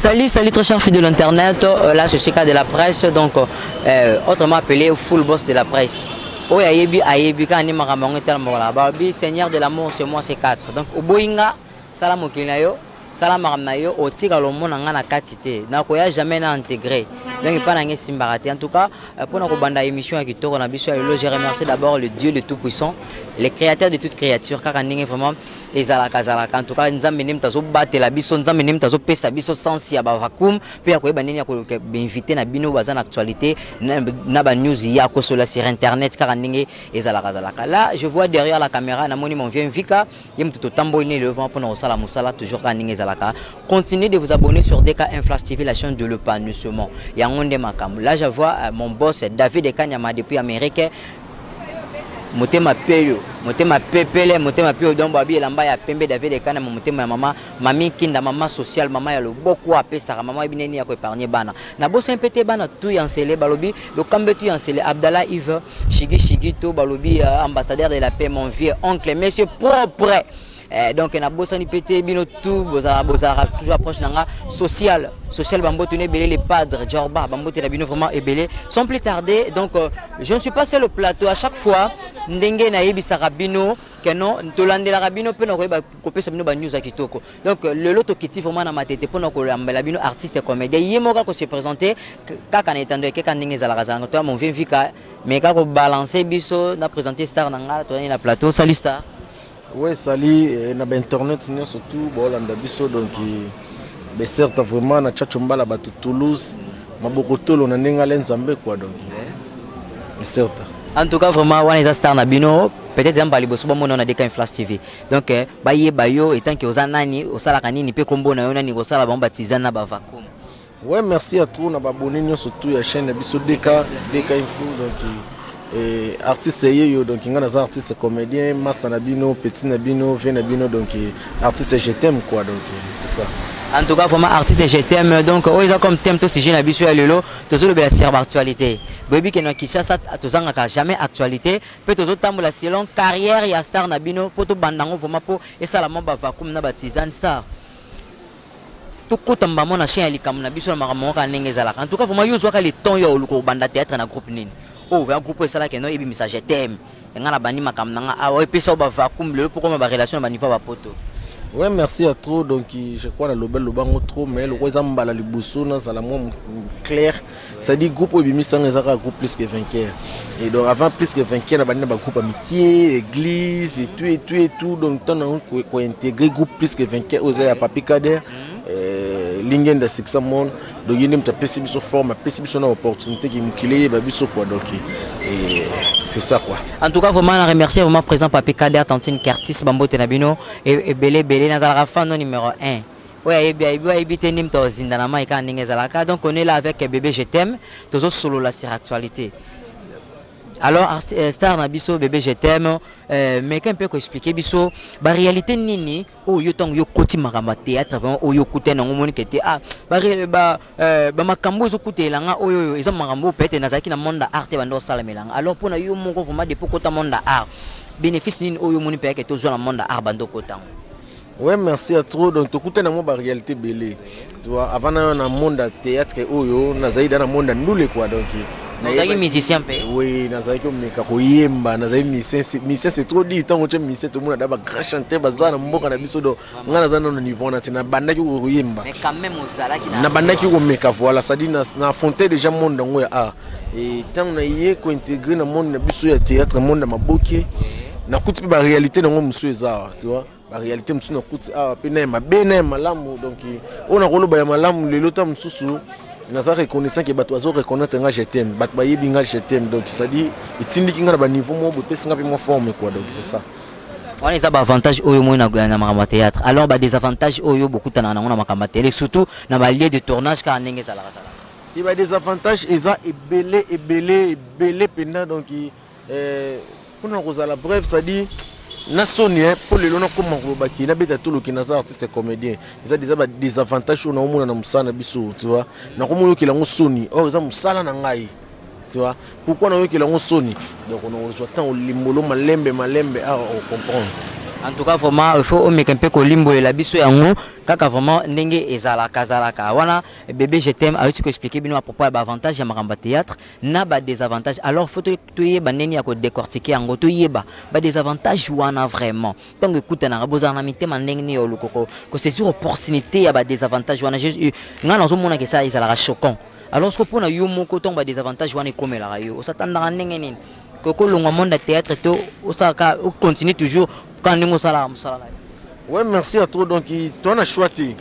Salut, salut très cher fidèle de l'internet, là c'est cas de la presse, donc autrement appelé full boss de la presse. Oyo ayebi ayebi kaka nde makambo yango etala balobi seigneur de l'amour, c'est moi, c'est 4. Donc oboyi nga, sala mokili na yo, sala makambo na yo, otika lomona nga na kati te, nakoya jamais na intégré. Donc epa na nga esimbaka te. En tout cas, mpona kobanda émission ya kitoko na biso ya lelo, je remercie d'abord le Dieu le tout puissant, le créateur de toute créature, kaka ndenge vraiment ezalaka azalaka. En tout cas, Nzambe nde moto azobatela biso, Nzambe nde moto azopesa biso sens ya bavacuum mpe ya koyeba ndenge ya koinvite na bino baza na actualité na banews ya kosola sur internet, kaka ndenge ezalaka azalaka. Là, je vois derrière la caméra, namoni mon vieux Mvika, ye moto totamboli ne lelo mpona kosala mosala, toujours kaka ndenge ezalaka. Continuez de vous abonner sur DK Inflash TV, la chaîne de l'épanouissement, yango nde makambo. Là, je vois mon boss David Kanyama depuis Amérique, motema peyo, motema pepele, motema peyo. Donc babi elamba ya pembe, David Ekana, motema ya mama mami Kinda, mama sociale, mama ya loboko, apesaka mama yebi nini ya koépargne bana. Nabosa mpe te bana tu ya nsele, balobi lokambe tu ya nsele, Abdallah Yves Shigi Shigi to balobi ambassadeur de la paix, mon vieux oncle, monsieur propre. Donc nabosani mpe te bino tu bozalaka toujours approche na nga social social, bambote no ebele, les padres Jorba, bambote na bino vraiment ebele. Sans plus tarder, donc je ne suis pas seul au plateau. À chaque fois ndenge nayebisaka bino keno tolandelaka bino mpe na koyeba kopesa bino banews ya kitoko. Donc lelo tokiti vraiment na Matete mpona kolambela bino artiste comédien, ye moko akose présenter kaka na etando ekeka ndenge ezalaka zalanga. Toya mon vieux Vika, mais kaka kobalance biso na présenter star na nga toyani na plateau. Salut star. Ouais, salut na bainternet nyonso tu baolanda biso. Donc becerta vraiment na Tchatcho Mbala, bato Toulouse, maboko tolo na ndenge ale Nzambe quoi. Donc becerta. En tout cas, vraiment wana eza star na bino, peut-être eza mbala liboso bamona na DK Inflash TV. Donc bayeba yo etant que oza nani, osalaka nini mpe kombo na yo nani, kosala bango batizane na bavacuum. Ouais, merci à trop na baabonné nyonso tu ya chaîne na biso DK DK Info. Donc artiste yeyo, donc nga naza artiste comédien, masa na bino, petit na bino, vie na bino, donc artiste je t'aime quoi. Donc c'est ça. En tout cas, vraiment artiste je t'aime. Donc oyo eza comme thème to sujet na biso ya lelo, tozolobela sur actualité. Boyebi ke na Kinshasa tozangaka jamais actualité mpe tozotambola selon carrière ya star na bino mpo tobanda yango vraiment mpo esala mwa bavacuum na batizane. Star, tokota mbamo na chaîne ya likambo na biso na makambo moko kaka ndenge ezalaka. En tout cas, vraiment yo ozwaka le temps yo oluka kobanda théâtre na groupe nini oyo vraiment groupe oyo esalaka eno ebimisa je t'aime, nga na bandi makambo na nga awa, epesa oyo bavacuum lelo mpo koma barelation na baniveau ya bapoto? Ouais, merci à trop. Donc je crois na lobel lobango trop, mais le eza mbala liboso nazala mwa clair, c'est-à-dire groupe oyo ebimisanga eza kaka groupe Plus que Vainqueur. Et donc avant Plus que Vainqueur, na bandi na bagroupe ya mikie, église et tout et tout et tout. Donc ntango nango kointégrer groupe Plus que Vainqueur oyo eza ya Papi Kader Lingenda Succès Monde, donc ye nde moto apesi biso forme, apesi biso na opportunité ki mokili eyeba biso quoi. Donc et c'est ça quoi. En tout cas, vraiment na remercier vraiment président Papi Kader, tantine Curtis, bambote na bino ebele ebele. Nazalaka fan no numéro 1, oyo ayebi ayebi, oyo ayebi te nde moto azinda na mai, kaka ndenge ezalaka. Donc on est là avec bébé je t'aime, tozosolola sur actualité. Alors star na biso bébé je t'aime, meka mpe koexpliquer biso baréalité nini oyo yo ntango yo koti makambo ya théâtre, vraiment oyo okutani yango, omoni ke te, ah, bamakambo ezokutela nga oyo, oyo eza makambo oyo peut-être nazalaki na monde ya art te banda osalamelanga. Alors mpona yo moko vraiment, depuis okota monde ya art, bénéfice nini oyo omoni mpe yake tozwa na monde ya art banda okotango? Ouais, merci à trop. Donc tokutana mwa baréalité ebele, tu vois. Avant na yo na monde ya théâtre oyo, nazali da na monde ya ndule quoi. Donc ozalaki musicien mpe? Oui, nazalaki komeka koyemba, nazali musicien. Musicien, c'est trop dit. Ntango otye musicien, tomona da bagrand chanteur baza na mboka na biso. Donc nga naza nano niveau wana te, nabandaki koyemba. Mais quand même ozalaki na Nabandaki komeka, voilà, c'est-à-dire na affronté déjà monde yango ya art. Et ntango naye kointégrer na monde na biso ya théâtre, monde ya maboke, nakuti mpe baréalité nango mosusu eza awa, tu vois. Baréalité mosusu nakuti awa mpe na ya mabe na ya malamu. Donc oyo nakoloba ya malamu, lelo ta mosusu naza reconnaissant ke bato bazo reconnaître nga je t'aime, bato bayebi nga je t'aime. Donc c'est-à-dire etindiki nga na baniveau moko boye, epesi nga mpe mwa forme quoi. Donc c'est ça. Wana eza baavantage oyo omoni na makambo ya théâtre. Alors badésavantage oyo bokutanaka nango na makambo ya télé, surtout na balieu de tournage, kaka ndenge ezalaka zalaka? Te, badésavantage eza ebele ebele ebele mpenza. Donc mpona kozala bref, c'est-à-dire na soni mpo lelo nakóma kolobaki nabeta toloki naza artiste comédien, eza déjà badésavantage oyo naomona na mosala na biso, tu vois. Nakoma oyokela yango soni, or eza mosala na ngai, tu vois. Pourquoi nayokela yango soni? Donc nakozwa ntango limbolo malembe malembe awa ocomprendre. En tout cas vraiment, il faut omeka mpe kolimbolela biso yango kaka vraiment ndenge ezalaka zalaka wana. Bébé Je t'aime ayuti koexpliquer bino à propos ya baavantage ya makambo ya théâtre na badésavantage. Alors faut toyeba ndenge ya kodécortiquer yango, toyeba badésavantage wana vraiment. Ntango ekutanaka, bozala na mitema ndenge nini ya oluka kosaisir opportunité ya badésavantage wana? Ngai nazomonaka esa ezalaka choquant. Alors siko mpona yo moko, ntango badésavantage wana ekomelaka yo, osatandaka ndenge nini kokolongwa monde ya théâtre to osalaka, ocontinue toujours kaka ndenge osalaka mosala na yo? Ouais, merci à toi. Donc toa na choix te,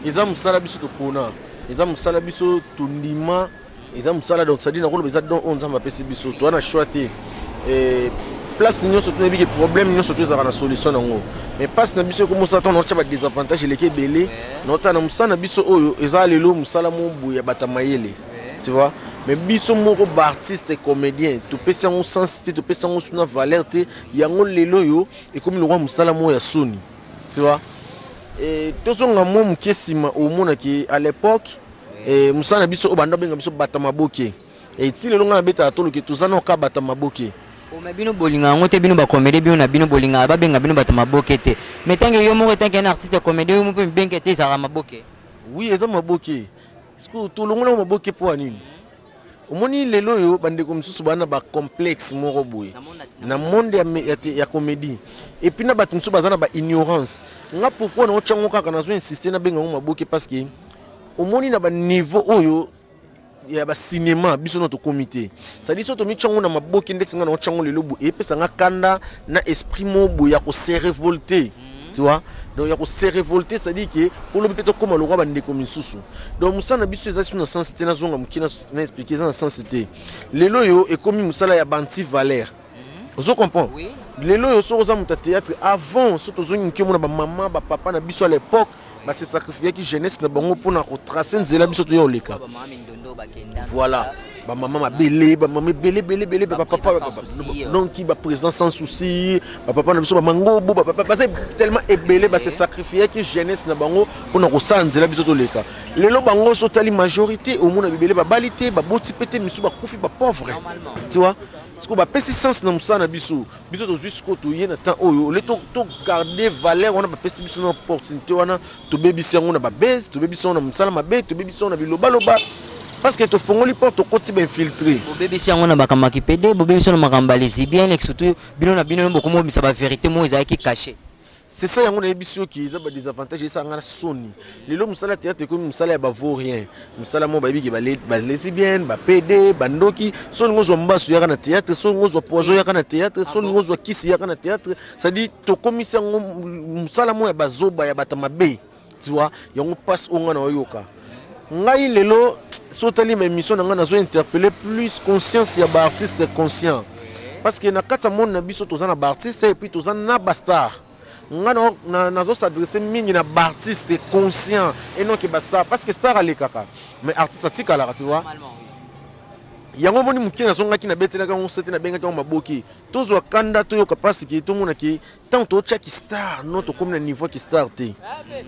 eza mosala biso topona, eza mosala biso tondima, eza mosala. Donc c'est-à-dire nakoloba eza don oyo Nzambe apesi biso. Toa na choix te. Place nyonso toyebi ke problème nyonso to ezalaka na solution nango, mais mpasi na biso ekomosala ntango naotya badésavantage eleki ebele. Naotala na mosala na biso oyo eza lelo, mosala mo boye ya bato ya mayele, tu vois, mais biso moko baartiste comédien topesi yango sens te, topesi yango suna valeur te. Yango lelo oyo ekomi lokwa mosala moko ya soni, tu vois. Tozonga mwa moke nsima, omonaki à l'époque mosala na biso oyo banda obenga biso bata maboke. Ti lelo ngai nabetaka toloke, toza na oka bata maboke. Mais bino bolinga yango te, bino bacomédie, bino na bino bolingaka babenga bino bato maboke te. Mais ntange yo moko, etanke na artiste comédie, yo moko mpe mibenge te, ezalaka maboke. Oui, eza maboke. Sikoyo tolongola yango maboke mpo ya nini? Omoni lelo oyo bandeko mosusu baa na bacomplexe moko boye na monde ya comédie, et puis na bato mosusu baza na baignorance. Nga pourquoi naotyango kaka, nazo insiste nabenga yango maboke? Parce que omoni na baniveau oyo ya bacinéma biso no tokómi te. C'est-à-dire so tomityango na maboke ndeti nga naotyango lelo boye, epesanga kanda na esprit moko boye ya kose révolter, tu vois. Donc ya kose révolter, c'est-à-dire ke olobi mpe tokóma lokwa bandeko misusu. Donc mosala na biso eza su na sens te. Nazonga moke na expliquer, eza na sens te. Lelo oyo ekomi mosala ya banti valeur, ozo comprendre? Lelo oyo soki oza moto ya théâtre, avant so tozongi moke, omona bamama, bapapa na biso à l'époque base sacrifiaki jeunesse na bango mpona kotrace nzela biso toya koleka. Voilà, bamama mabele, bamama ebele ebele ebele, bapapa, donc baprésident sans souci, bapapa na biso, bamangobo, baza tellement ebele, base sacrifiaki jeunesse na bango mpona kosala nzela biso toleka. Lelo bango so otali majorité, omona bibele babali te, baboti pe te, misu bakufi bapauvre, tu vois. Sikoyo bapesi sens na mosala na biso. Biso tozwi sikoyo, toye na temps oyo, ole togarde valeur wana bapesi biso na opportunité wana, tobebisi yango na babase, tobebisi yango na mosala mabe, tobebisi yango na bilobaloba, parce que tofongoli porte, tokoti bainfiltré. Bobebisi yango na makambo ya kipede, bobebisi yango na makambo ya lesbienne, surtout bino na bino bokomobimisa bavérité moko ezalaki caché. C'est ça, yango nayebi soki eza badésavantage, esanga na soni. Lelo mosala théâtre ekomi mosala ya bavaurien, mosala moko bayebi ke balesbienne, bapd, bandoki. So olingi ozwa mbasu, yaka na théâtre. So olingi ozwa poison, yaka na théâtre. So olingi ozwa kisi, yaka na théâtre. C'est-à-dire tokomisi yango mosala moko ya bazoba, ya bato mabe, tu vois. Yango mpasi oyo ngai na oyoka. Ngai lelo so otali ma émission na ngai, nazo interpeller plus conscience ya baartiste conscient, parce que na kati ya monde na biso toza na baartiste et puis toza na bastar. Nga nazo s'adresse mingi na baartiste conscient et non ke bastar, parce que star alekaka, mais artiste atikalaka, tu vois. Yango omoni moke nazongaki, nabetelaki yango sete, nabengaki yango maboki. Tozwa kanda, toyoka mpasi ke tomonaki ntango totiaki star no, tokómi na niveau ki star te,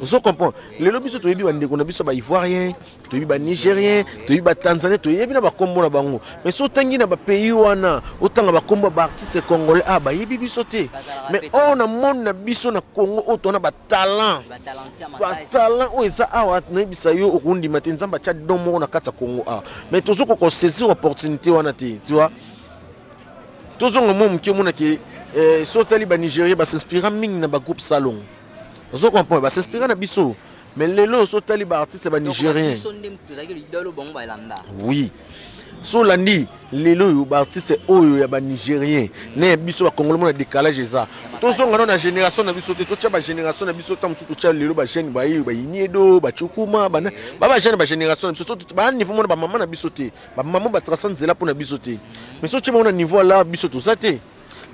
ozo comprendre. Lelo biso toyebi bandeko na biso baivoirien, toyebi banigérien, toyebi batanzanien, toyebi na bakombo na bango. Mais so otangi na bapays wana, otanga bakombo ya baartiste congolais, ah, bayebi biso te. Mais oyo na monde na biso na Congo oyo towana batalent, batalent oyo eza awa, nayebisa yo, okondima te. Nzambe atya don moko na kati ya Congo awa, mais tozokoka kosaisir opportunité wana te, tu vois. Tozonga mwa moke, omonaki so otali banigérien basinspira mingi na bagroupe Salongo, ozo comprendre, basinspira na biso. Mais lelo so otali baartiste ya banigérien, oui, so olandi lelo oyo baartiste oyo ya banigérien na ya biso bacongolais, mona décalage eza. Tozonga no na génération na biso te, totya bagénération na biso. Ntango mosusu totya lelo bajeune baye, bayiniedo, bacukuma, ba bajeune, bagénération na biso baa niveau mona bamama na biso te, bamama batraça nzela mpo na biso te. Mais so otye bango na niveau ala, biso toza te.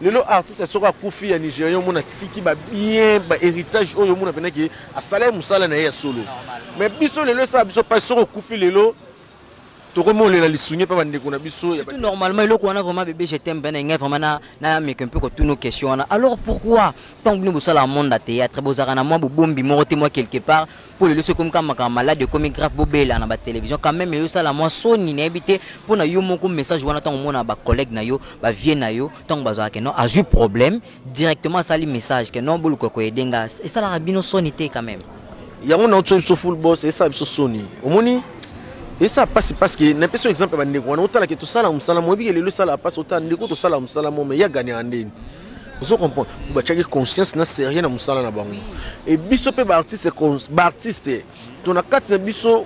Lelo artiste soki akufi ya nigérien, omona tiki babien, bahéritage oyo omona mpenaki asala ye mosala na ye ya solo. Mais biso lelo esala biso mpasi, soki okufi lelo. Tokomi olela lisungi mpe bandeko na biso. Surtout normalement eloko wana vraiment, bébé je t'aime, ben ngai vraiment na na meka mpe kotuna question wana. Alors pourquoi ntango bino bosala monde ya théâtre, bozalaka na mwa bobombi moko te, mwa quelque part, mpo lelo soki ekomi kaka makambo malade, ekomi grave, bobela na batélévision quand même, ezosala mwa soni? Nayebi te mpo na yo moko message wana, ntango omona bacollègue na yo, bavie na yo, ntango bazalaka ke non, azwi problème, directement asali message ke non, boluka koyede nga, esalaka bino soni te quand même? Yango na otso biso full boss, esala biso soni. Omoni, esala mpasi parce que napesi exemple ya bandeko wana. Otalaki tosala mosala mo, oyebiki lelo esala mpasi. Otala ndeko, tosala mosala mo, mais ya gagnaka ndeni? Ozo comprendre, batiaki conscience na sérieux na mosala na bango. E biso mpe baartiste, baartiste to na kati na biso,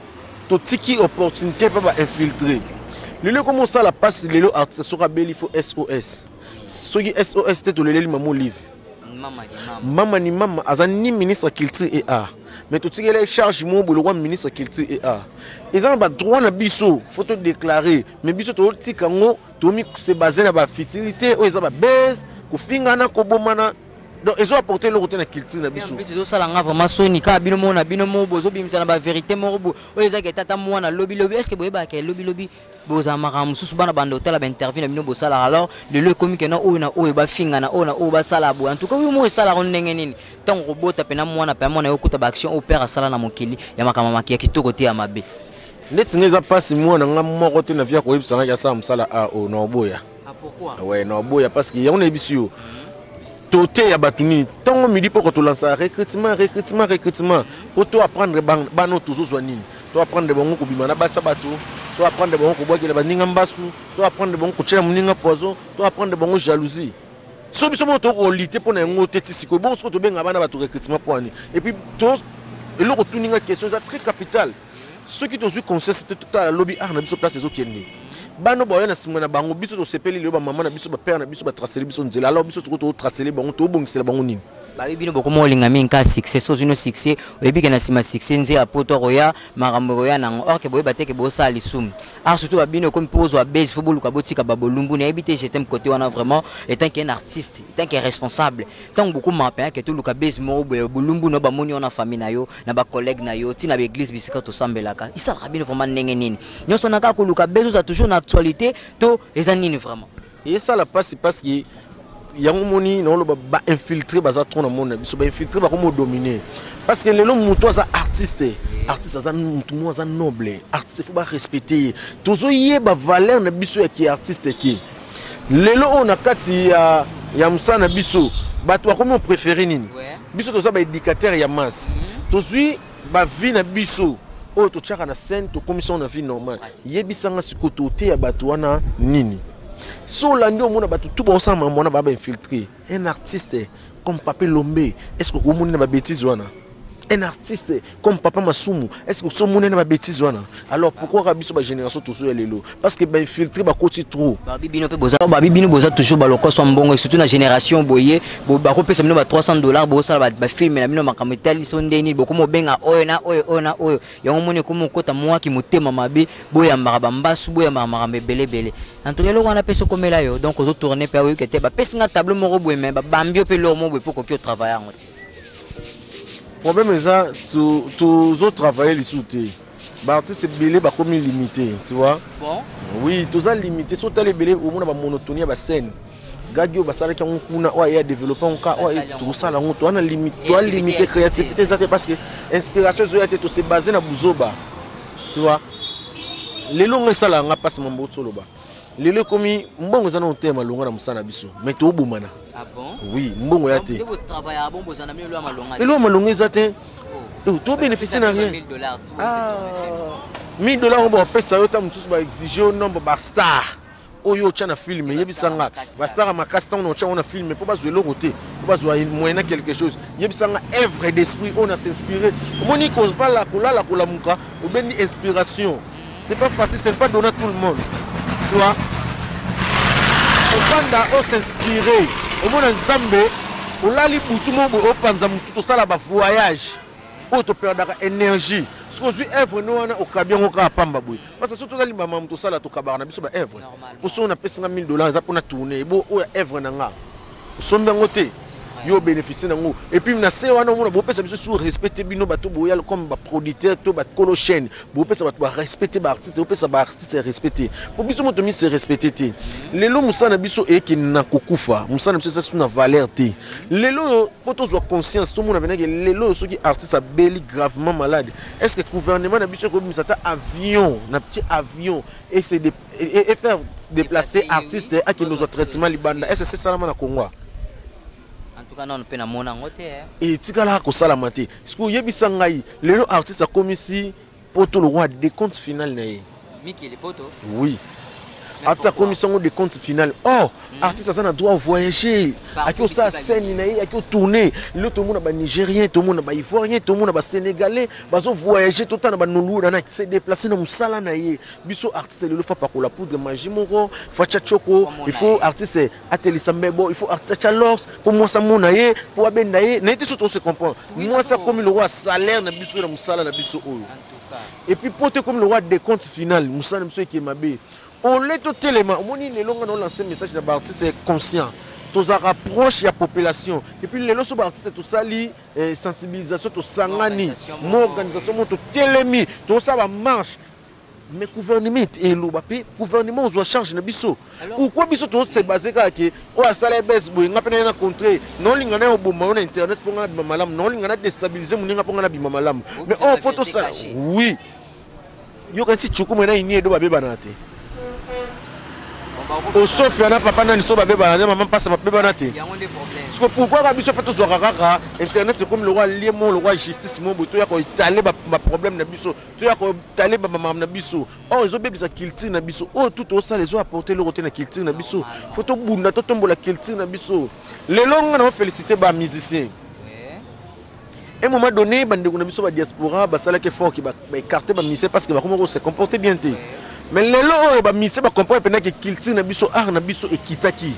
totiki opportunité mpe bainfiltré. Lelo ekomi osala mpasi. Lelo artiste soki abeli, faut SOS. Soki SOS te, toleleli mama Olive. Mama ni mama aza ni ministre ya culture et art, mais totikeli charge moko boye lokwa ministre ya culture et art. Eza na badroit na biso, faut todéclarer, mais biso totika yango, tomi se base na bafutilité oyo eza babase, kofingana, kobomana. Donc ezo apporter eloko te na culture na biso. Ezosala nga vraiment soni kaka bino moko na bino moko bozobimisa na bavérité moko boye oyo ezaki etata mwana lobilobi. Est ce que boyebaka lobilobi bozala makambo mosusu, bana banda otala bainterview na bino bosalaka? Alors lelo ekomi kena oyo na oyo bafingana, oyo na oyo basala boye. En tout cas, oyo moko esalaka ndenge nini ntango kobota mpena mwana mpe mwana yokuta baaction oyo père asala na mokili ya makambo maki ya kitoko te, ya mabe? Neti nga, eza mpasi. Mwana nga moko te na vie ya koyebisa ngaki asala mosala a oyo na oboya. Ah, pourquoi? Ouais, na oboya parce que yango nayebisi yo, toteya bato nini ntongo midi poko? Tolansa recrutement, recrutement, recrutement po to apprendre bana oyo. Tozozwa nini? To apprendre bango kobima na basa bato, to apprendre bango kobwakela baninga mbasu, to apprendre bango kotiela moninga poison, to apprendre bango jalousie. So biso moko tokolite mpo na yango te ti sikoyo. Bongo soki tobenga bana bato recrutement mpo ani? Et puis eloko tuninga question eza très capital. Soki tozwi conscience te, totala lobi art na biso place ezokende. Bana baoya na nsima na bango, biso tosepeli lelo, bamama na biso, bapère na biso batraceli biso nzela. Alors biso sikoyo totracele bango, tobongisela bango nini? Babi bino bokoma olinga mingi kaka succès. So ozwi no succès, oyebi ke na nsima succès nzela po to koya makambo ekoya nango. Or ke boyeba te ke bosala lisumu. Art surtout babino ekomi mpo ozwa base, faut boluka botika babolumbu. Nayebi te, je t'aime côté wana vraiment, étant qu'un artiste, étant qu'un responsable, ntango bokomaka mpenza ke toluka base moko boye, bolumbu na bamoni wana, famille na yo na bacollègue na yo, ntina baeglise bisika tosambelaka, esalaka bino vraiment ndenge nini nyonso na kaka koluka base, oza toujours na actualité, to eza nini vraiment? Esala mpasi parce que yango moni naoloba, bainfiltré baza trop na monde na biso. Bainfiltré bakomi odomine parce que lelo moto aza artiste, artiste aza motu moko aza noble. Artiste faut barespecte ye. Tozoyeba valeur na biso ya ki artiste te. Lelo oyo na kati ya mosala na biso, bato bakomi opréféré nini? Biso toza baéducateur ya masse. Tozwi bavie na biso oyo totiaka na scène, tokomisa na vie normale. Yebisanga sikoyo, toteya bato wana nini? So olandi, omona bato tu baosala makambo wana, baa bainfiltré. Un artiste comme Pape Lombe, est ce que okomoni na babétise wana? Un artiste comme Papa Masumu, est ce que osomoni na babétise wana? Alors pourquoi kaka biso bagénération tozoya lelo? Parce que bainfiltré bakoti trop. Babi bino mpe boza, babi bino boza toujours balokoso ya mbongo, surtout na génération boye. Bakopesa bino ba 300 $, bosala bafilme na bino, makambo etali so ndeni bokoma obenga oyo na oyo, oyo na oyo. Yango moni ekoma okota mwaki motema mabe, boyambaka bambasu, boyambaka makambo ebelebele. En tout cas, eloko wana mpe sokomela yo, donc ozotourne mpe oyoki te bapesi nga tableau moko boye, mais babambi yo mpe eloko moko boye mpo okoki otravaille yango te. Problème eza tozotravaille lisusu te. Baartiste ebele bakomi limité, tu vois. Bon. Oui, toza limité. So otala ebele, omona bamonotonie ya bascène gagi oyo basalaki yango kuna, oyo aye adeveloppe yango ka oyo tokosala yango. Toa limité, créativité eza te parce que inspiration ezoya te. Tose base na buzoba, tu vois. Lelo ngo esalaka nga mpasi. Mambo toloba lelo ekomi mbongo eza nano te ya malonga na mosala na biso, mais tobomana. Ah bon? Oui, mbongo ya te. Eloko ya malonga eza te, tobénéficie na rien. 1000 $ oyo bapesa yo, ta mosusu baexige yo nombre bastar oyo otya na film. Yebisanga, bastar ya makasi, ntango na otya yango na film mpo bazwa eloko te, mpo bazwa moyen quelque chose. Yebisanga œuvre d'esprit oyo na s'inspire. Omoni, kozala kolala, kolamuka, obendi inspiration, c'est pas facile, c'est pas donné à tout le monde, tu vois. Ofanda, os'inspire, omona Nzambe, olali butu moko boye, opanza motu, tosala bavoyage oyo toperdaka énergie. Soki ozwi œuvre no wana, okabi yango kaka pamba boye, parce que soki tozali bamamu, tosala, tokabaka na biso baœuvre. Po soki napesinga 1000 $, eza mpona tourne ebo oyo ya œuvre na nga, osombi yango te. Yo obénéficie nango. Et puis na se wana, omona bopesa biso su respect te. Bino bato boya comme baproducteur to bakolo chaîne, bopesa bato barespecte baartiste, bopesa baartiste respect te, po biso moto mi se respecte te. Lelo mosala na biso ekende na kokufa, mosala na biso eza su na valeur te. Lelo oyo, mpo tozwa conscience, tomona penake lelo oyo, soki artiste abeli gravement malade, est ce que gouvernement na biso ekobimisa ata avion na petit avion et se et faire déplacer artiste akende ozwa traitement libanda? Est ce que esalama na Congo? En tout cas, nano mpe namona yango te. Etikalaka kosalama te. Soki oyebisa ngai, lelo artiste akomisi poto lokwa décompte final na ye. Mikili poto. Oui, artiste akomisi yango décompte final. Or artiste aza na droit voyager, aki osala scène na ye, aki otourne. Lelo tomona banigérien, tomona baivoirien, tomona basénégalais bazovoyage, totala na banoluda na se déplace na mosala na ye. Biso artiste lelo, fa pakola poudre magie moko, fa tia tioko, il faut artiste atelisa mbebo, il faut artiste atia lors mpo mwasi amona ye, mpo abenda ye na ye te. So tose comprendre, mwasi akomi lokwa salaire na biso na mosala na biso oyo. Et puis po te komi lokwa décompte final, mosala na biso eke mabe. Ole totelema. Omoni, lelo nga na olance message na baartiste conscient, tozalaka proche ya population. Et puis lelo so baartiste tosali sensibilisation, tosangani mo organisation mo, totelemi, tosala bamarche, mais gouvernement eloba mpe, gouvernement ozwa charge na biso. Pourquoi biso tose base kaka ke oyo asala ebese boye, nga mpe naye na contre, naolinga na oboma yo na internet mpo nga nabima malamu, naolinga na déstabiliser moninga mpo nga nabima malamu? Mais oyo faut tosala, oui, yokanisi cukumu na ini edo babebana te. Osofia na papa nani so babebana te, mama mpasa babebana te. Parce que pourquoi ka biso mpe tozwaka kaka internet ekomi lokwa lie mo, lokwa justice mo boye, toya koetale baproblème na biso, toya koetale bamakambo na biso oyo ezobebisa culture na biso? Oyo tu tosala ezoapporte eloko te na culture na biso. Faut tobunda, totombola culture na biso. Lelo nga na ofélicité bamusicien. Un moment donné, bandeko na biso badiaspora basalaki effort ke baécarte bamusicien parce que bakoma se comporter bien te. Mais lelo oyo bamusicien bacomprendre mpenza ke culture na biso, art na biso ekitaki.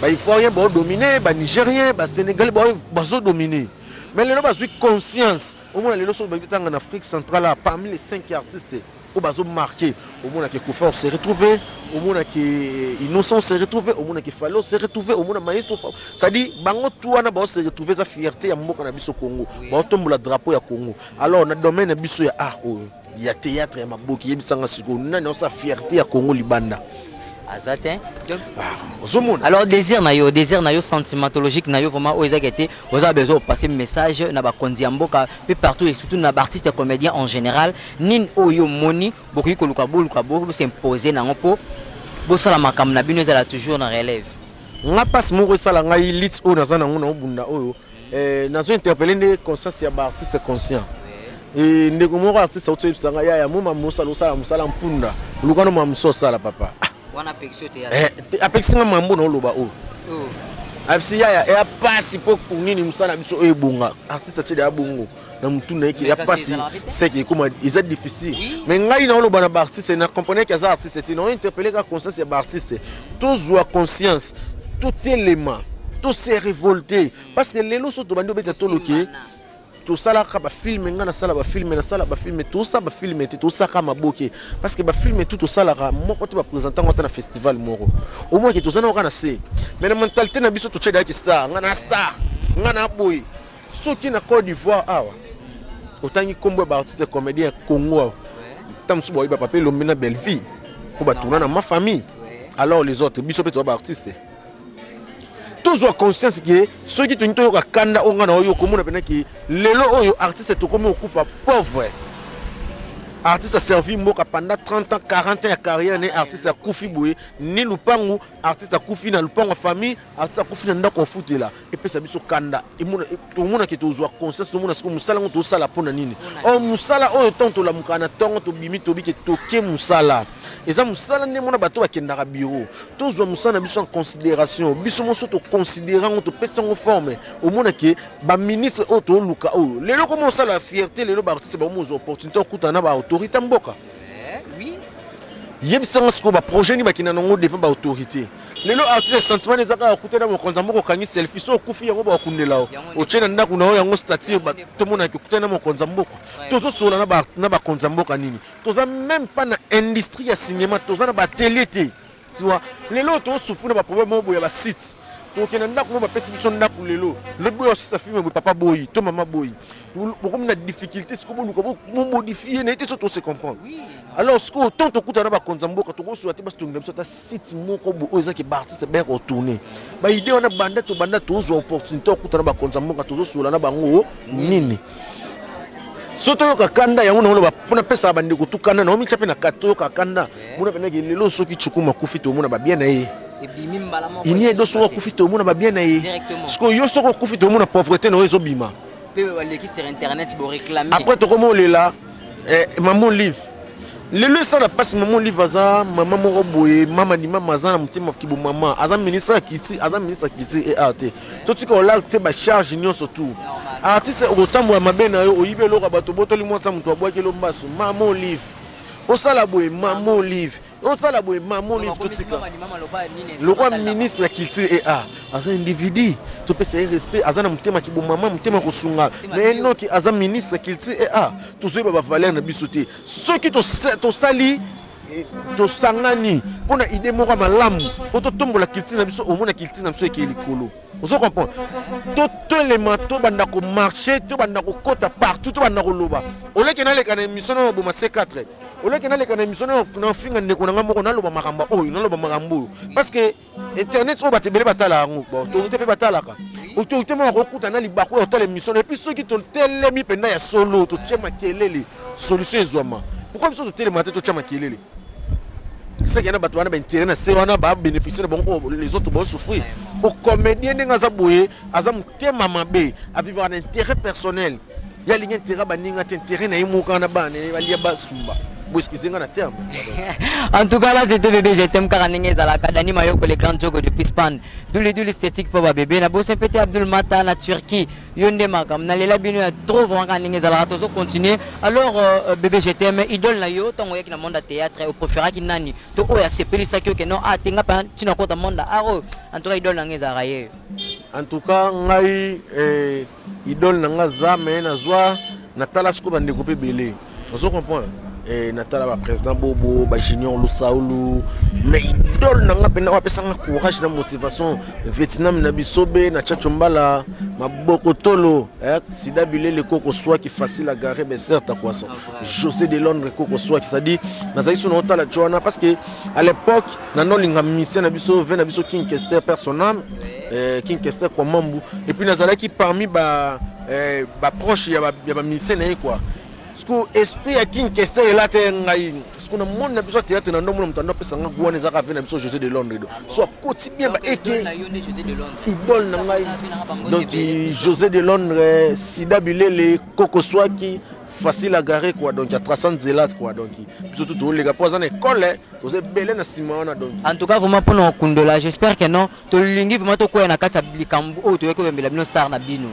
Baivoirien baodomine, banigérien, basénégalais bazodomine, mais lelo bazwi conscience. Omona lelo soki babitanga na Afrique centrale, parmi les cinq artistes oyo bazomarke, omonaki Kofa se retrouve, omonaki Innocent se retrouve, omonaki Falo se retrouve, omona maestro, c'est-à-dire bango tu wana bao se retrouve. Eza fierté ya mboka na biso Congo, baotombola drapeau ya Congo. Alors na domaine na biso ya art oyo ya théâtre ya maboki, yebisanga sikoyo, nani aosala fierté ya Congo libanda? Aza te. Ozomona. Alors désir na yo sentimentologique na yo vraiment, oyo ezaki ete oza besoin opasser message na bakonzi ya mboka mpe partout et surtout na baartiste comédien en général, nini oyo omoni bokoki koluka, boluka bosimpose nango mpo bosala makambo na bino ezala toujours na relève? Nga mpasi moko esala ngai lit oyo naza nango na obunda oyo, nazo interpelle nde conscience ya baartiste conscient. Ndeko moko artiste auti oyebisa ngai: "Yaya, mo mosala osala, mosala mpunda, luka no mamosu osala, papa." Wana apekisi yo te? Apekisi nga mambo na oloba oyo. Abisi: "Yaya, eya pasi mpo nini mosala na biso oyo ebonga." Artiste atiede ya bongo na motu na ye ke ya pasi, seke ekoma eza difficile. Mais ngai na oloba na baartiste, na comprendre ke aza artiste te, na ointerpelle kaka conscience ya baartiste. Tozwa conscience, totelema, tose révolter, parce que lelo so tobandi obeta toloke, tosalaka bafilme. Ngai nasala bafilme, nasala bafilme, tosala bafilme te, tosalaka maboke, parce que bafilme tu tosalaka moko te, baprésente yango ata na festival moko. Omwake toza na kaka na se, mais na mentalité na biso totia deyaki star, ngai na star, ngai na boye. Soki na Côte d'Ivoire awa otangi nkombo ya baartiste comédien ya Congo awa, ta mosusu baoyeba Papa Elombe na Belleville mpo batourna na Ma Famille. Alors les autres, biso mpe toza baartiste, tozwa conscience ke soki tolingi toyoka kanda oyo ngai na oyo okomona mpena ke lelo oyo artiste tokomi kokufa pauvre. Artiste aservi mboka pendant 30 ans, 40 ans ya carrière ne, artiste akufi boye ni lupangu, artiste akufi na lupangu ya famille, artiste akufi na ndako ofutela. Epesa biso kanda. Tomonake tozwa conscience, tomona sikoyo mosala yango tosala mpo na nini. Or mosala oyo, ntango tolamukaka na ntongo, tobimi, tobike, toke mosala, eza mosala nde mona bato bakendaka bureau. Tozwa mosala na biso en considération, biso moso toconsidere yango, topesa yango forme. Omonake baministre oyo toluka oyo lelo koma osala ya fierté, lelo baartiste bakomozwa opportunité okutana na baautorité mboka. Yebisanga sikoyo, baprojet nini bakenda nango devant baautorité? Lelo artiste, sentiment eza kaka okutana mokonzi ya mboka, okangi selfie, so okufi yango bakundela o, otie na ndako na yo yango statue, tomonaki okutana na mokonzi ya mboka. Tozosola na bakonzi ya mboka nini? Toza même pas na industrie ya cinéma, toza na baatelier te. Tiwa lelo tosouffrir na baproblème moko boye ya basite. Tokende ndako mo bapesi biso ndako lelo, lobi oyo osisa filme boye, papa boyi to mama boyi, bokomi na difficulté. Sikoyo boluka bomodifie na ye te, so tose comprendre. Alors sikoyo tant tokutana na bakonzi ya mboka, tokosola te, basitongela biso ata site moko boye oyo ezaki baartiste baya kotourne baide wana. Banda tobanda tozwa opportunité okutana na bakonzi ya mboka, tozosola na bango nini? So toyoka kanda yango naoloba mpona pesaka bandeko tu kanda naomitya mpe na kati. Toyoka kanda mona mpenaki lelo, soki Cukuma akufi, tomona babien na ye. Ebimi mbala moko. Ini edo, soki akufi, tomona babien na ye. Directement. Sikoyo yo soki okufi, tomona pauvreté na yo ezobima. Mpe baleki sur internet boréclame. Après tokoma olela mama Olive. Lelo esala mpasi. Mama Olive aza mama moko boye, mama ni mama, aza na motema kibo. Mama aza ministre ya culture, aza ministre ya culture et art te. Totika olala tie bacharge nyonso tu. Artiste okotambola mabe na yo, oyibi eloko ya bato, obotoli mwasi ya moto, abwaki elo mbasu. Mama Olive osala boye, mama Olive osala boye, mama Olive, totika lokwa ministre ya culture et art. Aza individu, topesa ye respect. Aza na motema kibomama, motema kosunga. Mais enoki aza ministre ya culture et art, tozoyeba bavaleur na biso te. Soki tosali, tosangani mpo na idée moko ya malamu mpo totombola culture na biso, omona culture na biso ekei likolo. Ozo comprendre? Totelema, tobanda komarche, tobanda kokɔta partout, tobanda koloba. Oleke naleka na émission na baboma C4, oleke naleka na émission na finga ndeko na nga moko, naloba makambo oyo, naloba makambo oyo, parce que internet oyo bato ebele batala yango, baautorité mpe batalaka. Autorité moko akokuta na libaku oyo otala émission. Et puis soki totelemi mpenza ya solo, totie makelele, solution ezwama. Pourquoi biso totelema te, totia makelele? Seke na bato wana baintérêt na se wana, babénéficie na bango, oyo les autres bazosouffrir. Ocomédien ndenge aza boye, aza motema mabe, avivaka na intérêt personnel. Ye alingi intérêt baninga te, intérêt na ye moko kaka na bana na ye balia basumba. Bo excuse nga na terme. En tout cas, là, c'était Bébé Je t'aime, kaka ndenge ezalaka. Dani Mayoko, le grand jogo depuis Span. Duli Duli esthétique po ba bébé. Na bosse pété Abdul Mata na Turquie. Yonde makam. Na lela bino ya trop vraiment kaka ndenge ezalaka. Tozo continuer. Alors, Bébé Je t'aime, idole na yo, tango yaki na monde ya théâtre, o préféraki nani? To oyo asepelisaki yo ke non, ah, tenga pa tina kota monde art oyo. En tout cas, idole na nga ezalaka ye. En tout cas ngai, idole na nga za, mais nazwa natala sikoyo bandeko mpe ebele, ozo comprendre? Natala baprésident Bobo, bajunior Lusaulu, mais idole na nga mpenza oyo apesanga courage na motivation, Vietnam na biso be na Chacho Mbala maboko tolo, Sida Bilele, Koko Swaki, facile à garer, beser takwasa, José de Londres, Koko Swaki. C'est-à-dire nazali so na otala jo wana, parce que à l'époque nanolinga mission na biso, ve na biso King Kester, personne, King Kester Kwamambu. Et puis nazalaki parmi ba baproche ya bamusicien na ye quoi. Parce que esprit ya King Kester elata ye ngai. Parce que na monde na biso ya théâtre, na ndomona moto ando apesanga gu wana, ezaka ve na biso José de Londres. Do so akoti bien baeke. Idole na ngai donc José de Londres, Sida Bilele, Koko Swaki, facile à garer quoi. Donc ya traçant nzela quoi. Donc biso tu toleka mpo aza na école, toza ebele na nsima wana donc. En tout cas vraiment mpona kokundola, j'espère que non, tolingi vraiment tokwea na kati ya likambo oyo toyaki koyembela bino, star na bino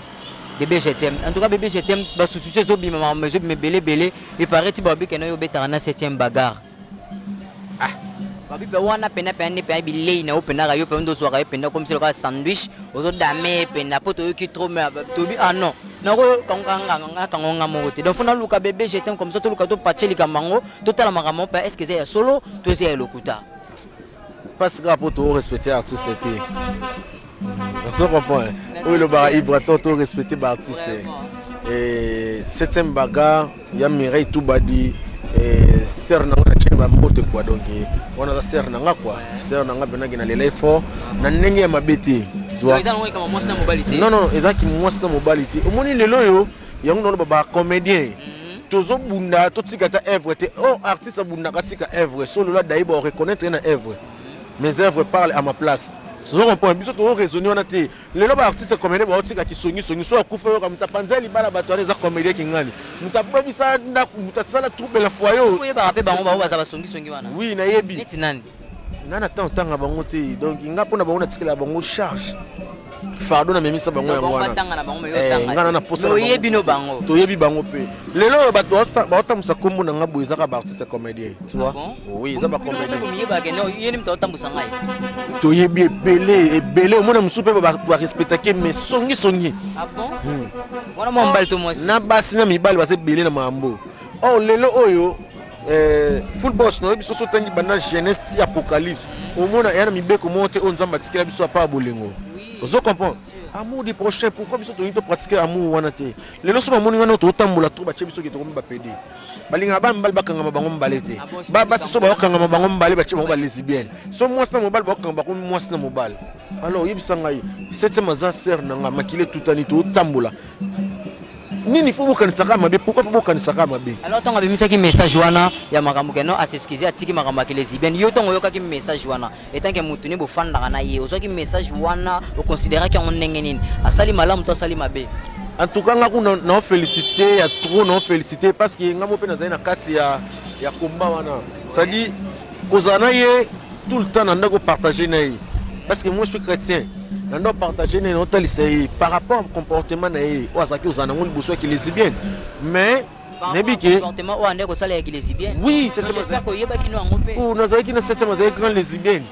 Bébé Je t'aime. En tout cas, Bébé Je t'aime, basususu ezobima, makambo ezobima ebele ebele. Eparaît ti babi kena yo obetaka na 7e bagarre. Ah, babi mpe wana pena pena nde pena bilei na yo penaka yo mpe nde ozwaka ye pena comme lokola sandwich, ozodame ye pena mpo toyoki trop. Mais tobi, ah non, nakokango nga moko te. Donc faut naluka Bébé Je t'aime, comme ça toluka topatie likambo yango, totala makambo mpe est ce que eza ya solo to eza ya lokuta. Mpasi kaka mpo torespecte artiste te, ozo comprendre? Oyo elobaka Ibraton, to respecte baartiste. Septième bagarre ya Mireille Tubadi, sœur na nga, na tie bambote quoi. Donc wana aza sœur na nga quoi, sœur na nga mpenaki na lela fort na ndenge ya mabe te. Non, non, ezalaki mwasi na mobali te. Omoni lelo oyo yango naloba bacomédien tozobunda, totika ata œuvre te. Oh, artiste abundaka tika œuvre. So lelo adayi, ba reconnaître ye na œuvre. Mes œuvres parlent à ma place, ozo comprendre? Biso tozo raisonner wana te. Lelo baartiste comédien baotika kisongisongi. So akufa, yoka moto apanza libala, bato wana eza comédien kingani, moto abebisa ndako, moto asala trouble na foyer. Oyebaka mpe bango bao baza basongisongi wana? Oui, nayebi. Neti nani? Nga na ntango otanga bango te. Donc nga mpona bango natikela bango charge, fardeau namemisa bango yango wana. Nga na naposa. Oyebi no bango? Toyebi bango mpe. Lelo oyo bato baotambusa nkombo na nga boye, ezaka baartiste comédien, tu vois? Oui, eza bacomédien. Toyebi ebele ebele. Omona mosusu mpe barespectake, mais songisongi. Na basi na mibali baza ebele na makambo. Or lelo oyo, full boss nayebi soso otangi banda Genèse ti Apocalypse, omona eya na mibeko moko te oyo Nzambe atikela biso apa ya bolingo. Ozo comprendre? Amour du prochain, pourquoi biso tolingi topratique amour wana te? Lelo so bamoni wana totambola trop, batie biso ke tokomi bapede. Balingaka bana mibali bakangama bango mibale te. Basi so bakokangama bango mibale, batie bango balesbienne. So mwasi na mobali bakokangama, bakomi mwasi na mobali. Alors oyebisa ngai, septième aza sere na ngai, makili etutani, totambola nini? Fo bokanisaka mabe. Pourquoi fo bokanisaka mabe? Alors ntango abimisaki message wana ya makambo keno as'excuse, atiki makambo ya kilesbienne, yo ntango oyokaki message wana, etanke motu ne bofandaka na ye, ozwaki message wana, oconsidéraki yango ndenge nini? Asali malamu to asali mabe? En tout cas, nga kuna na félicité ya trop, na félicité, parce que nga mo mpe nazali na kati ya combat wana, c'est-à-dire kozala na ye tout le temps, na ndako partager na ye, parce que moi je suis chrétien. Na ndako partager na ye, naotalisa ye par rapport au comportement na ye oyo azalaki kozala nango liboso ya kilesbienne, mais nayebi ke comportement oyo ande kosala ya kilesbienne. Oui. J'espère koyebaki no yango mpe. Nazalaki na septième, azalaki grand lesbienne.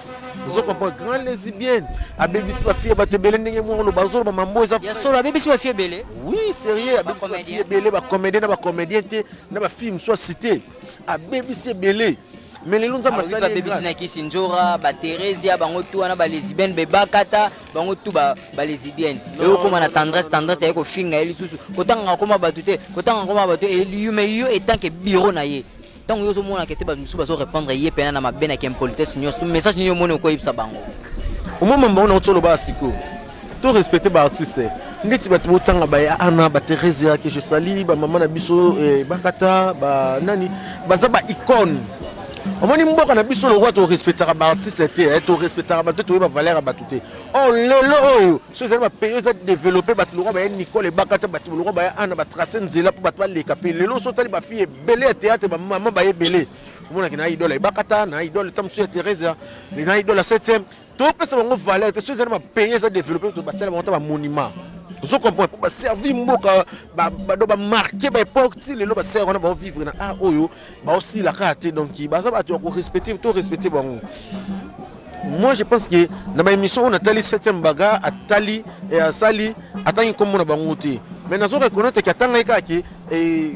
Ozo comprendre? Grand lesbienne, abebisi bafille bato ebele. Ndenge moko loba, azoloba mambo eza Ya solo, abebisi bafille ebele? Oui, sérieux, abebisi bafille ebele, bacomédien na bacomédien te, na bafille mosusu acité, abebisi ebele. Mais lelo Nzambe asali. Babebisi na kisi nzora, batheresia, bango tu wana balesbienne, bebakata bango tu balesbienne. Eyokóma na Tendresse. Tendresse aye kofinga ye lisusu, kotangaka koma bato te, kotangaka koma bato te. Mais yo, etanke bureau na ye, ntango yo ozomonaka te, bato mosusu bazorépondre ye pena na mabe, na impolitesse nyonso, message nini omoni okoyebisa bango? Omoma bango na otoloba sikoyo, to respecte baartiste. Ndeti bato botanga baya ana, batheresia ke je sali, bamama na biso bakata banani, baza baicône. Omoni mboka na biso, lokwa torespectaka baartiste te, torespectaka bato te, toyeba valeur ya bato te. Or lelo oyo, so ezali bapays eza développé, bato lokwa baya Nicole Ebakata, bato lokwa baya ana, batrace nzela mpo bato baleka. Mpe lelo so otali bafille ebele ya théâtre, bamama baye ebele, omonaki na idole Ebakata, na idole ta mosusu ya Thérésia, na idole ya septième. Topesa bango valeur te. So ezali bapays eza développé, to basala bango ta bamonument. Ozo comprendre? Mpo baservi mboka, do bamarke baépoque ti lelo. Basere wana baovivre na art oyo, baosila kaka te. Donc baza bato ya korespecte, to respecte bango. Moi je pense que na baémission oyo natali, septième baga atali, asali, atangi nkombo na bango te, mais nazo reconnaître ke atangaki kaka ke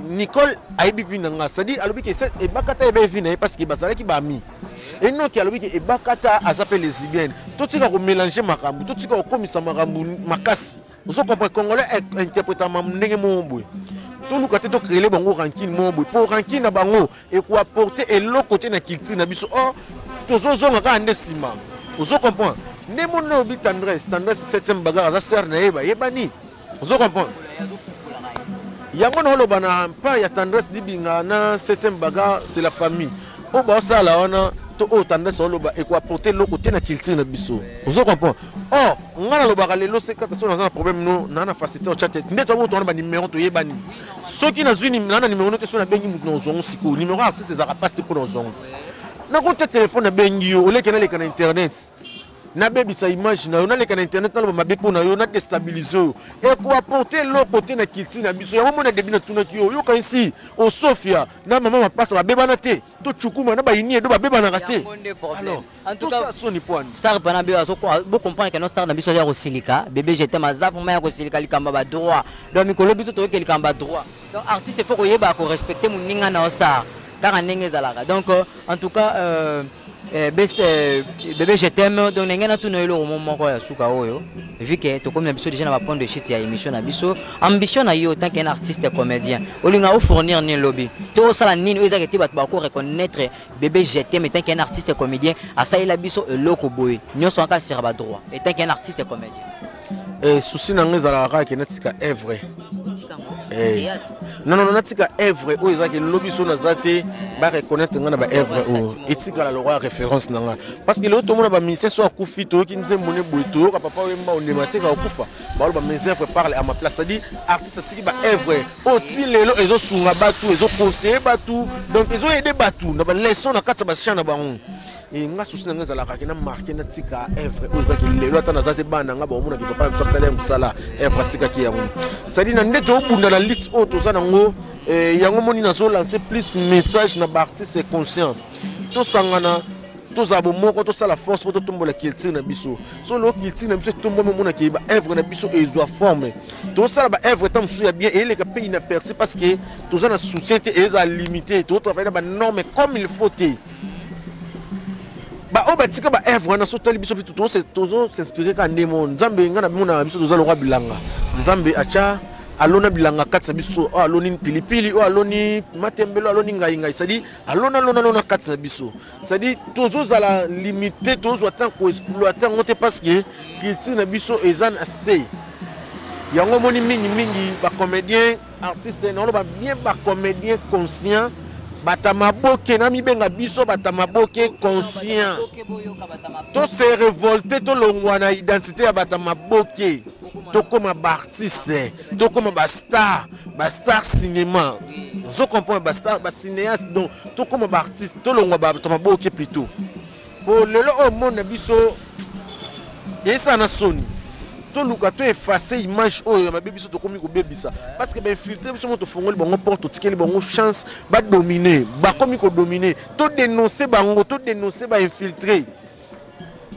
Nicole ayebi vie na nga, c'est-à-dire alobi ke Ebakata ayebi vie na ye parce que bazalaki baami. Enoki alobi ke Ebakata aza mpe lesbienne. Totika komélange makambo, totika kokomisa makambo makasi. Ozo comprendre? Congolais interprétama ndenge moko boye. Toluka te tocréele bango rancune moko boye, mpo rancune na bango ekoapporte eloko te na culture na biso. Or tozozonga kaka nde nsima. Ozo comprendre? Nde mona obi Tendresse, Tendresse, septième bagarre aza sere na ye, bayebani. Ozo comprendre? Yango na oloba na part ya Tendresse Dibinga na septième bagarre, c'est la famille. Oyo baosala wana to oyo Tendresse oloba ekoapporte eloko te na culture na biso. Ozo comprendre? Or nga nalobaka lelo se kaka so naza na problème, no naa na facilité otya te. Nde toyango towana banimero toyebani. Soki nazwi naa na nimero no te, so nabengi motu na ozwango sikoyo. Nimero artiste ezalaka mpasi te mpo na ozwango. Nakotya telefone, nabengi yo, oleke naleka na internet, nabebisa image na yo, naleka na internet, naloba mabe mpo na yo, nadestabilize oyo ekoapporte eloko te na culture na biso. Yango mona debi natunaki yo, oyoka esi Osofia na mama Mapasa babebana te, to Cukuma na bayini edo babebanaka te. Alors soni poani. Star pana be bocomprendre ke no star na biso aza ya kosilika. Bébé Jetem aza vraiment ya kosilika. Likambo ya badroit, donc mikolo biso toyoki likambo ya droit. Donc artiste, faut koyeba korespecte moninga na yo star, kaka ndenge ezalaka. Donc en tout cas, best, Bébé Je t'aime. Donc ndenge natuna eloko mo moko ya suka oyo, vu que tokomi na biso déjà na bapoint de chute ya émission na biso: ambition na yo tant qu'un artiste comédien, olinga ofournir nini lobi, to osala nini oyo ezaka te bato bako reconnaître Bébé Je t'aime tant qu'un artiste comédien asalela biso eloko boye nyonso aka sera badroit, et tant qu'un artiste comédien? Souci na nga ezalaka kaka ke natika œuvre. Non, non, natika œuvre oyo ezalaki lobi so naza te, bareconnaître nga na baœuvre oyo etikala lokwa référence na nga. Parce que lelo tomona bamusicien so akufi, toyoki nzembo ne boye, toyoka Papa Wemba, ondema te ka okufa, baloba: "Mes œuvres parle à ma place." C'est-à-dire artiste atiki baœuvre oyo ti lelo ezosunga bato, ezoconseille bato, donc ezoyede bato na baleçon na kati ya bachamp na bango. Nga souci na nga ezalaka ke na marke, natika œuvre oyo ezalaki lelo, ata naza te, bana na nga baomonaki papa na biso asali ya mosala, œuvre atikaki yango. C'est-à-dire na nde toobunda na lutte oyo toza nango, yango moni nazolancer plus message na baartiste conscient: tosangana, tozala bomoko, tosala force mpo totombola culture na biso. So lelo culture na biso etombwami, omonaki baœuvre na biso ezwa forme. Tosala baœuvre ta mosusu ya bien, eyeleka mpe inaperçu parce que toza na soutien te, ezala limité, totravaille na banorme comme il faut te. Baoyo batika baœuvre wana, so tali biso mpe tozo s'inspire kaka nde mo Nzambe. Ngai na bimonaka biso toza lokwa bilanga. Nzambe atya, alona bilanga kati na biso. Oyo aloni pilipili, oyo aloni matembele, oyo aloni ngai ngai, c'est-à-dire alona, alona, alona kati na biso. C'est-à-dire tozozala limité, tozozwa temps koexploite yango te, parce que culture na biso eza na se. Yango omoni mingimingi bacomédien, artiste, naoloba bien, bacomédien conscient, bato maboke na mibenga biso bato maboke conscient, tose révolte, tolongwa na identité ya bato maboke, tokóma baartiste, tokóma bastar, bastar cinéma, ozo comprendre, bastar, bacinéaste. Donc tokóma baartiste, tolongwa bato maboke plutôt. Po lelo oyo monde na biso eyesala na soni. Toluka to efface image oyo ya mabe biso tokomi kobebisa, parce que bainfiltre biso mo, tofongoli bango porte, totikeli bango chance badomine, bakomi kodomine. Todénonce bango, todénonce bainfiltre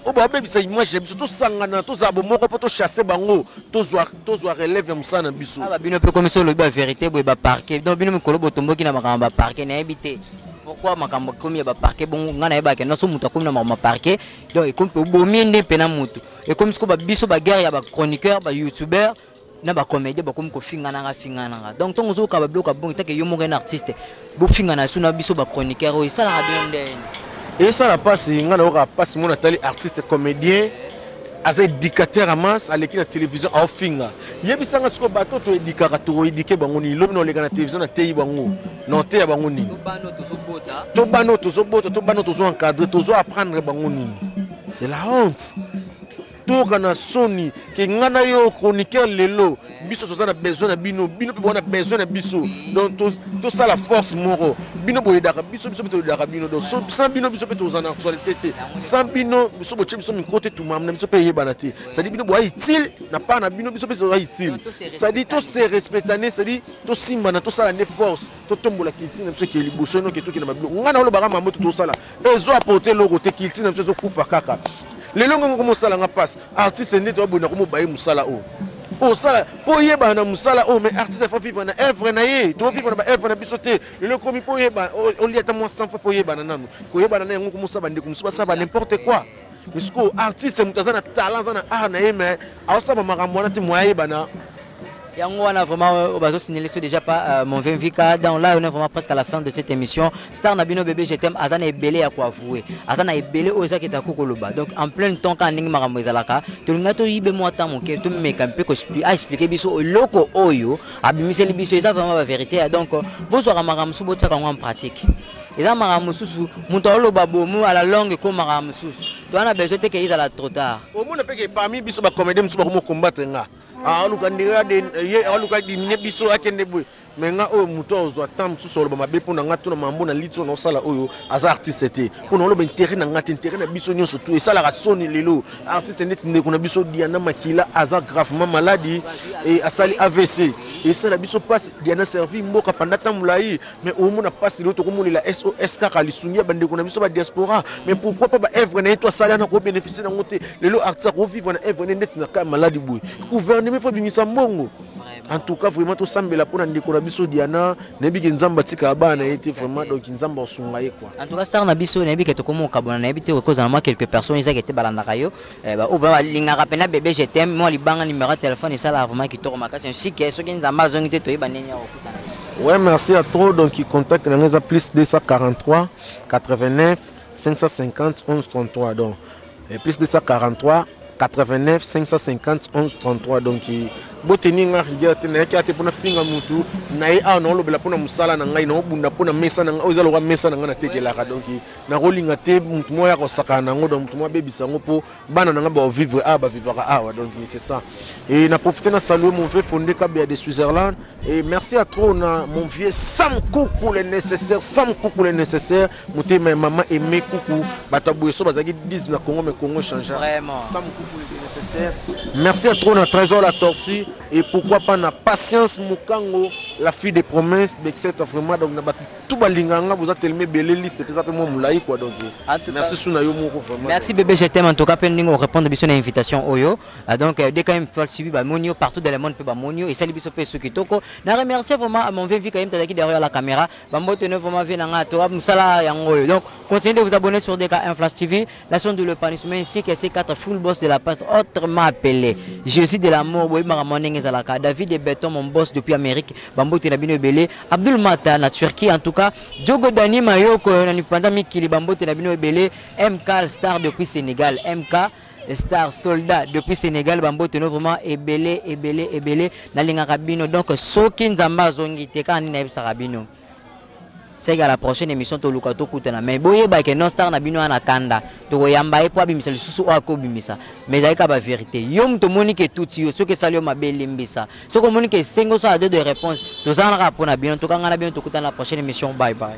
oyo babebisa image ya biso. Tosangana, tozala bomoko mpo tochasse bango, tozwa relève ya mosala na biso. Awa bino mpe komi so olobi bavérité boye, baparquet. Donc bino mikolo botomboki na makambo ya baparquet. Nayebi te pourquoi makambo ekomi ya baparquet bongo. Ngai nayebaka nyonso, moto akomi na makambo ya parquet, donc ekomi mpe obomi nde mpena motu. Ekomi sikoyo babiso baguerre ya bachroniqueur, bayoutubeur na bacomédien, bakomi kofingananga fingananga. Donc ntongo ozoyoka babiloko ya bongo, take yo moko na artiste bofingana su na biso bachroniqueur, oyo esalaka bino ndeni? Esala mpasi. Ngai nayokaka mpasi. Mona tali artiste comédien aza éducateur ya masse, aleki na télévision, aofinga. Yebisanga sikoyo, bato toéduquaka, tokoéduquer bango nini? Lobi na oleka na télévision, nateyi bango, na oteya bango nini? To bana oyo tozobota, to bana oyo tozo encadre, tozo apprendre bango nini? C'est la honte. Toyoka na soni ke ngai na yo chroniqueur lelo, biso toza na besoin na bino, bino mpe boza na besoin na biso. Donc tosala force moko. Bino boyedaka biso, biso mpe toyedaka bino. Donc sans bino, biso mpe toza na actualité te. Sans bino, biso botie biso micro te, tumama na biso mpe eyebana te. C'est-à-dire bino boya utile na part na bino, biso mpe toza utile. C'est-à-dire tose respectane, c'est-à-dire tosimbana, tosala nde force, totombola culture na biso eke liboso. Enoke tokende mabiloko ngai na olobaka mambo to tosala ezo apporte eloko te. Culture na biso ezokufa kaka lelo. Ngongo komosalanga mpasi, artiste nde toyaboyina komobaye mosala oyo osala mpo oyebana na mosala oyo. Mais artiste faut vivre na œuvre na ye. Tovivre na baœuvre na biso te. Lelo ekomi mpo oyeba, olia ata mwa 100 fois, faut oyebana nanu. Koyebana na yango komosala bandeko mosusu basala ba n'importe quoi. Mais sikoyo artiste, moto aza na talent, aza na art na ye, mais aosala makambo wana te, moya ayebana. Yango wana vraiment bazosignaler so déjà pas mon vieux Vika. Donc là, on est vraiment presque à la fin de cette émission. Star na bino Bébé Je t'aime aza na ebele ya koavouer, aza na ebele oyo ezaki ta kokoloba. Donc en plein temps ka ndenge makambo ezalaka, tolinga toyibe mwa temps moke, tomeka mpe aexpliquer biso eloko oyo abimiseli biso. Eza vraiment bavérité. Donc bozwaka makambo mosusu, botiaka yango en pratique. Eza makambo mosusu, moto aoloba bomu, à la longue ekomaka mosusu. Toza na besoin te ke ezala trop tard. Omona mpe ke parmi biso bacomédien mosusu bakomo combattre nga, aluka ndenge ye, aluka dimine biso, akende boye. Mais nga oyo moto azwa temps mosusu aloba mabe mpo na nga to na mambo na liti oyo naosala, oyo aza artiste te, mpo na oloba intérêt na nga te, intérêt na biso nyonso tu. Esalaka soni lelo artiste neti ndeko na biso Diana Makila aza gravement maladi e asali AVC. Esala biso mpasi. Diana servi mboka panda ta molai, mais omona mpasi lelo tokomolela SOS kaka lisungi ya bandeko na biso badiaspora. Mais pourquoi pas baœuvre na ye to asali ana kobénéficie nango te? Lelo artiste akovivre na œuvre ne ndeti na ka maladi boye, gouvernement faut bimisa mbongo. En tout cas vraiment tosambela mpona ndeko na biso Diana. Nayebi ke Nzambe atikaka bana na ye te vraiment. Donc Nzambe asunga ye quoi. En tout cas star na biso, nayebi ke tokómi okabona. Nayebi te okozala mwa quelques personnes ezaki te balandaka yo, oyo balingaka mpena Bébé Je t'aime. Mwa libanga, numéro ya téléphone, esalaka vraiment kitoko makasi, ainsi ke soki Nzambe azongi te, toyeba ndenge ya kokutana lisusu. Ouais, merci à trop. Donc contact na ngai eza plus 243 89 550 11 33. Donc plus 243 89 550 11 33. Donc boteni nga rigueur te. Nayaki ate mpona finga mutu na ye awa, naolobela mpona mosala na ngai, naobunda mpona mesa na ngai oyo eza lokwa mesa na ngai natekelaka. Donc nakolinga te mutu moko ya kosakana nango. Donc mutu moko abebisa yango, mpo bana na ngai baovivre awa, bavivaka awa. Donc c'est ça. Et na profité na saluer mon vieux Fondé Kabia de Switzerland. Et merci à trop na mon vieux Sam Koukou le nécessaire, Sam Koukou le nécessaire, motema ya mama Aimé Koukou. Bato ya boye so bazalaki 10 na Congo, mais Congo change. Vraiment. Sam Koukou le nécessaire, merci à trop na Trésor la Tortue. Et pourquoi pas na Patience Mukango, la fille des promesses, etc. Vraiment, donc na bato tout balinga nga, boza tellement ebele, liste epesa mpe mwa molai quoi. Donc En tout merci cas, su na yo moko vraiment. Merci bébé, je t'aime en tout cas. Mpe ndenge orépondre biso na invitation oyo. Ah, donc DKM TV, bamoni yo partout dans le monde mpe bamoni yo, esali biso mpe soki kitoko. Na remercier vraiment à mon vieux Vika tazaki derrière la caméra. Bambote ne vraiment vie nanga to mosala yango oyo. Donc continuez de vous abonner sur DKM Flash TV, la chaîne de l'épanouissement, ainsi que C4 full boss de la presse, autrement appelé Jésus de l'amour. Boye makambo ndenge ezalaka. David de Beton, mon boss depuis Amérique, bambote na bino ebele. Abdul Mata na Turquie, en tout cas Diogo Dani Mayoko na Nipanda mikili, bambote na bino ebele. MK Star depuis Sénégal, MK Star soldat depuis Sénégal, bambote no vraiment ebele ebele ebele. Nalingaka bino. Donc soki Nzambe azongi te, kaka nini nayebisaka bino, c'est qu'à la prochaine émission toluka tokutana. Mais boyebake non, star na bino wana kanda, tokoyamba ye mpo abimisa lisusu oyo akobimisa, mais ezali kaka bavérité. Yo moto omoni ke tuti yo, soki esali yo mabe, elimbisa. Soki omoni ke esengi osala de réponse, tozala kaka mpo na bino. Tokanga na bino, tokutana na prochaine émission. Bye bye.